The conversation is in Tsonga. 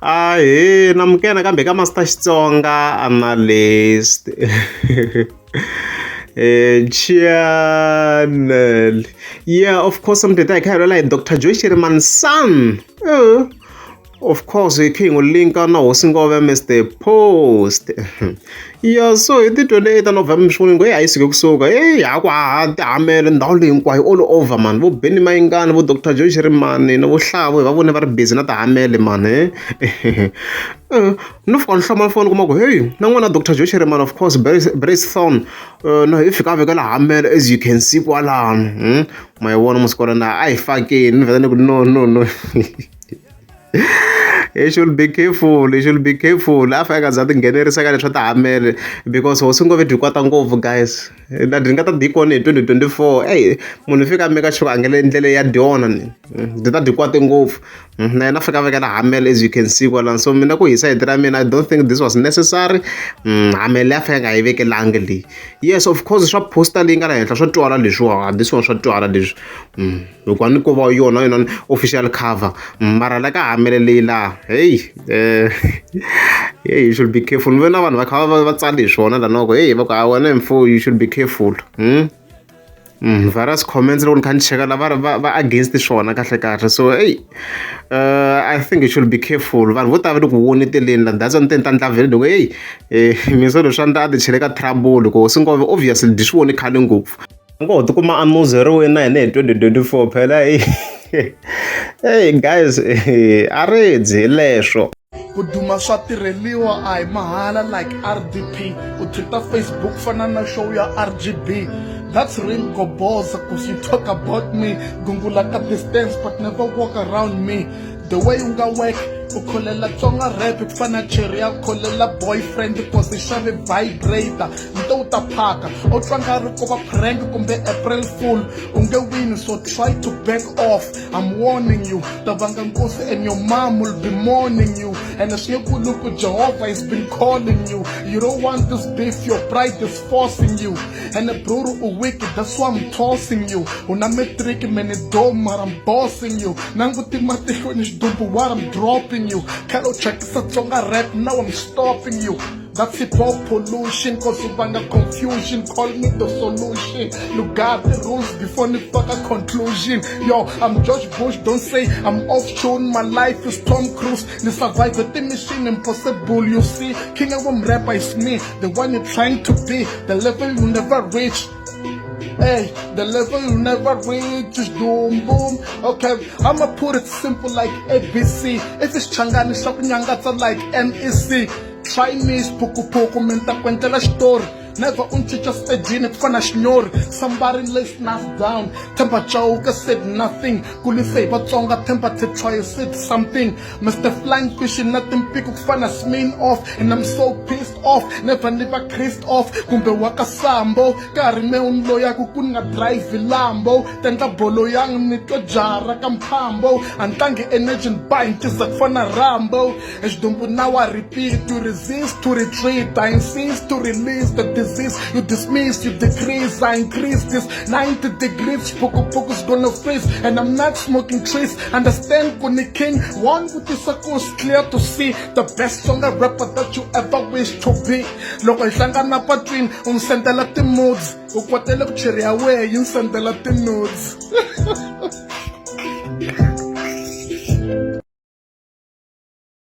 Ahee namukela nakambe ka Master Xitsonga Analyst channel yeah of course mdeta hi kha hi lwela hi Dr Joe Shirimani son of course hi kha hi n'wi linka na hosi ngove Mr Post ya so hi ti 28 ta November swi vona ngo a yi suke kusuka eyi ha ku haha tihamele ndhawu leyi hinkwayo all over man vo Benny Mayengani vo Doctor Joe Shirimani na vo Hlavu hi va vone va ri busy na tihamele man no fika ni hloma foni kuma ku hey na n'wana Doctor Joe Shirimani of course Brace Thorn no hi fika a vekela hamele as you can see kwalano ma yi vona masiku na a hi fakeni ni vhela ni ku no no no he should be careful he should be careful a fanele a nga za tinghenelerisa ka leswa tihamele because hosi ngove dyi kwata ngopfu guys na dyi nga ta dyi kona hi 2024 eyi munhu fika a meka sure a nge ndlela ya dyona ni dyi ta dyi kwate ngopfu na yena fika a vekela hamele as you can see kwalano so mina ku hi sayiti ra mina I don't think this was necessary hamele ya fika nga yi vekelangi leyi yes of course swa poster leyi nga la henhla swa twala leswiwa this one swa twala leswi hikuva ni ko va yona yona official cover mara la ka hamele leyi laha heyi hey you should be careful ni vona vanhu va kha va va tsale hi swona lana ku hey va ku a wena mfo you should be careful various comments loko ni kha ni cheka la va ri va va against swona kahle kahle so hey I think you should be careful vanhu vo tala va le ku voneteleni la that's why ni te ni ta ndla vhele loko hey mi se leswi swa ndla a ti chele ka trouble ku hosi ngove obviously dyi swi vone khale ngopfu u ngo ho tikuma a muzeriwe na hina hi 2024 phela hey guys a ri dyi hi leswo Ku duma swa tirheliwa a hi mahala like RDP u treat Facebook fana na show ya RGB That's real goboza cause you talk about me gungula ka distance but never walk around me the way u nga work u kholela tsonga rap ku fana cherry ya kholela boyfriend cause i xave vibrator nto u ta phaka o twa nga ri ko va prank kumbe april fool u nge wini so try to back off i'm warning you ta vanga nkosi and your mom will be mourning you and swi nge kuli ku jehovah has been calling you you don't want this beef your pride is forcing you and bruru u weak that's why i'm tossing you u na matric many dom mara i'm bossing you nanguti matihlo ni xidumbu what i'm dropping you khale u chakisa tsonga rap now i'm stopping you That's hip hop pollution, cause you vanga confusion. Call me the solution. Look at the rules before ni fuck a conclusion. Yo, I'm George Bush, don't say I'm off tune. My life is Tom Cruise. Ni survive the mission impossible. You see, King of rapper is me, the one you're trying to be, the level you never reach. Hey, the level you never reach is doom boom. Okay, I'ma put it simple like ABC. If it's Changani, swa ku nyangatsa like MEC. Try me sphukuphuku mi ni ta ku endlela xitori never u ni cinca stejini ku fana xinyori somebody listen us down Themba Chauke said nothing kulise hi Vatsonga Themba Tetshwayo said something Mr Flying Fish na timpiko ku fana Smin off and I'm so pissed off never ni va Christ off kumbe wa ka Sambo ka ha ri me u ni loyaku ku ni nga drive lambo tendla bolo yang ni twa jara ka mphambo a ni tlangi energy ni ba hi ntiza ku fana Rambo Xidumbu now I repeat you resist to retreat I insist to release the disease you dismiss you decrease I increase this 90 degrees Xiphukuphuku's gonna freeze and I'm not smoking trees understand ku ni king one vutisa ku it's clear to see the best song rapper that you ever wish to be loko hi hlangana patwini u ni sendela ti-moods u kwatele ku cherry ya wehe yi ni sendela ti-nudes.